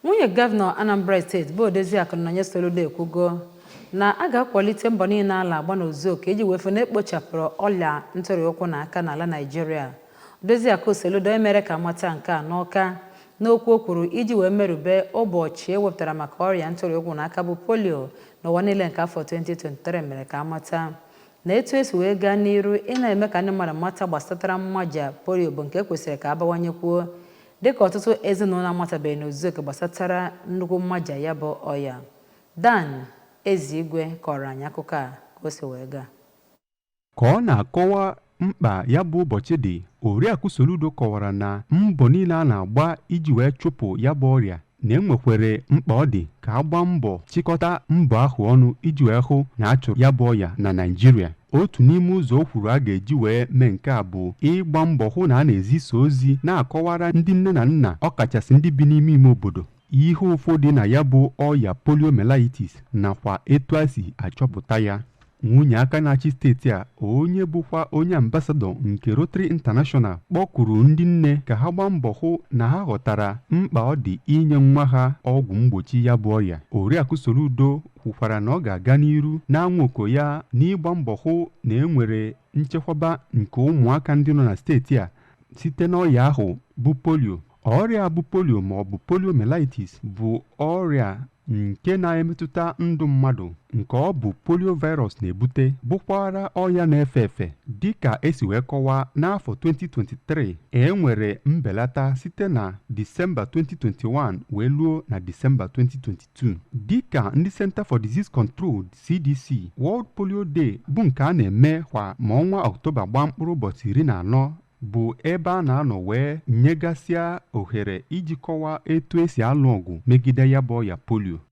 Nwunye gọvanọ Anambra Steeti bụ Odoziakụ Nonye Soludo ekwugo na a ga-akwalite mbọ niile ala agba n'ozuoke iji wee fụ na ekpochapụrụ ọrịa ntụrị ụkwụ na aka n'ala Naịjirịa. Odoziakụ Soludo emere ka amata nke a n'Ọka n'okwu o kwuru iji wee merube ụbọchị e wepụtara maka ọrịa ntụrị ụkwụ na aka bụ polio n'ụwa niile nke afọ 2023, mere ka amata na etu esi wee gaa n'iru ị na-eme ka ndị mmadụ mata gbasatara mmaja polio bụ nke kwesịrị ka abawanyekwuo, dịka ọtụtụ ezinụlọ amatabeghị n'ozuoke gbasatara nnukwu mmaja ya bụ ọya. Dan Ezigwe kọrọ anyị akụkọ a ka o si wee gaa. Ka ọ na-akọwa mkpa ya bụ ụbọchị dị, Oriakụ Soludo kọwara na mbọ niile a na-agba iji wee chụpụ ya bụ ọrịa, na enwekwere mkpa ọ dị ka a gbaa mbọ chịkọta mbọ ahụ ọnụ iji wee hụ na a chụrụ ya bụ ọya na Naịjirịa. Otu n'ime ụzọ o kwuru a ga-eji wee mee nke a bụ ịgba mbọ hụ na a na-ezisa ozi na-akọwara ndị nne na nna, ọkachasị ndị bi n'ime ime obodo, ihe ụfụ dị na ya bụ ọya poliomyelitis nakwa etu a si achọpụta ya. Nwunye aka na-achị steeti a, onye bụkwa onye ambasadọ nke Rotary International, kpọkuru ndị nne ka ha gbaa mbọ hụ na ha ghọtara mkpa ọ dị inye nwa ha ọgwụ mgbochi ya bụ ọrịa. Oriakụ Soludo kwukwara na ọ ga-aga n'iru na-anwa oko ya n'ịgba mbọ hụ na e nwere nchekwaba nke ụmụaka ndị nọ na steeti a site n'ọrịa ahụ bụ polio. Ọrịa bụ polio ma ọ bụ poliomyelitis bụ ọrịa nke na-emetụta ndụ mmadụ nke ọ bụ polio virus na-ebute, bụkwara ọrịa na-efe efe. Dịka esi wee kọwaa, n'afọ 2023 e nwere mbelata site na Disemba 2021 wee luo na Disemba 2022. Dịka ndị Center for Disease Control, CDC, World Polio Day bụ nke a na-eme kwa ma ọnwa Ọktoba gbaa mkpụrụ ụbọchị 14, bụ ebe a na-anọ wee nyegasịa ohere iji kọwaa etu esi alụ ọgụ megide ya bụ ọya polio.